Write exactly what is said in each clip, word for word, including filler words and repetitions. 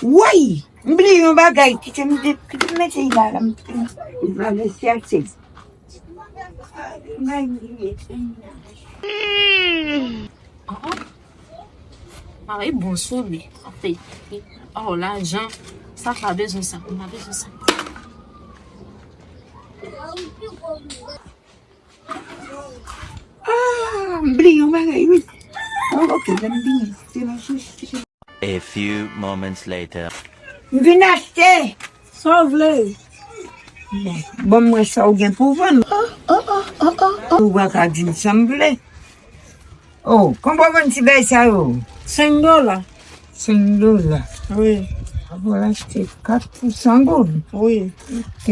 Woy! M bliye yon bagay. Kite m de-, kite m mete l la, la, m, m, m, m, m, Mari bon sou li. Sa fè. Oh, lajan. Sa pa bezwen sa. M pa bezwen sa. Ah, m bliye yon bagay, wi. Oh, ok, lè m vini, se nan chèche. A few moments later. M vin achte. Sa w vle? Bon, mwen sa w gen pou vann. Ou pa ka di m sa m vle. Oh, konbyen w vann ti bay sa yo? Senk dola. Senk dola. Wi. Apre w achte kat pou san goud. Wi. Ok.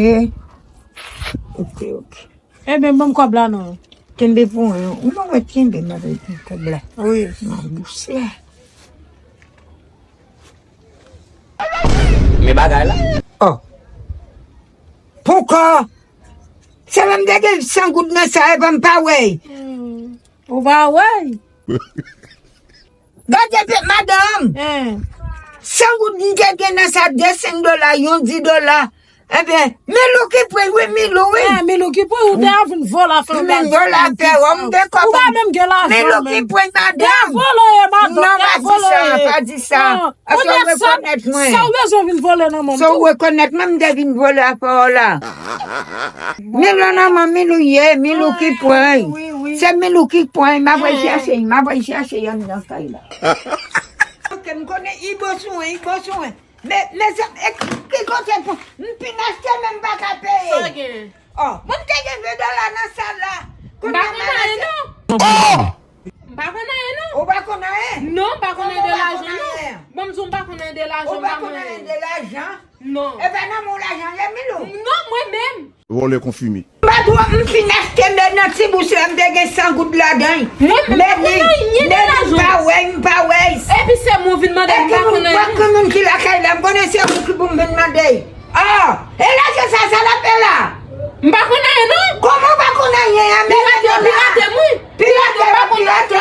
Ok, ok. Ebyen, ban m kòb la non. Kenbe pou mwen. Ou pa wè kenbe m avèk kòb la. Wi. Nan bous la. Men bagay la. Oh. Poukò? Se mwen m te gen san goud nan sa, epa m pa wè. Ou pa wè? Gade pe madanm. San goud m te gen nan sa, de senk dola, yon di dola. Ebyen, Milou ki pran, wi, Milou, wi. Milou ki pran, ou te a vin vòlò afè. M vin vòlò afè, ou m gen kòb. Ou pa menm gen lajan. Milou ki pran, madanm. Vòlò ye, madanm. Non, pa di sa, pa di sa. Paske ou rekonèt mwen. Sa ou bezwen vin vòlè nan men m tou. Sa ou rekonèt mwen, m te vin vòlè afè w la. Milou nan men Milou ye, Milou ki pran. Se Milou ki pran, m ap al chache, m ap al chache anndan kay la. Ok, m konnen Ibo sou mwen, Ibo sou mwen. Men, men se, e, ki kote pou, m fin achte men m pa ka peye. Sa gen? Oh, bon, m te gen ven dola nan sal la. M pa konn anyen non. Oh! M pa konn anyen non. Ou pa konn anyen? Non, m pa konn anyen de lajan non. Bon, m di w m pa konn anyen de lajan, m pa konn anyen de lajan. Non. E pa nan men w lajan ye, Milou? Non, mwen menm. Vòlè konfime. M pa twò, m fin achte men nan ti bous la, m te gen san goud ladan. Mwen menm, m pa konn anyen de lajan. M pa wè, m pa wè. Epi se mwen vin mande, m pa konn anyen. Epi moun, moun ki lakay la, m konnen se ou ki pou m vin mande. Ah, e lajan sa, sa l ap fè la? M pa konn anyen non. Kòman w pa konn anyen an? Pirate, pirate m wi. Pirate, pirate.